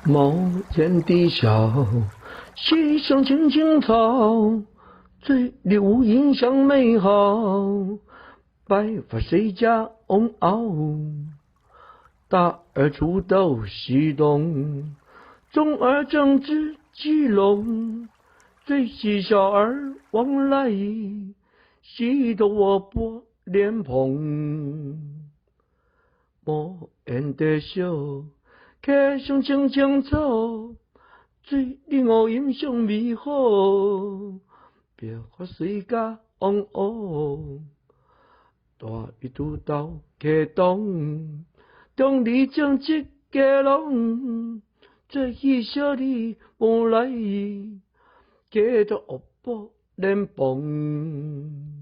帽檐低笑，溪上青青草，醉里吴音相美好。白髮誰家翁媪？大兒出斗西東，中兒正值雞籠，最喜小兒往來，西頭我撥蓮蓬。帽檐低笑，溪上青青草，醉裡吳音相美好。白髮誰家翁媪？大兒拄到溪東，中兒正值雞籠，最喜小兒往來，溪頭我撥蓮蓬。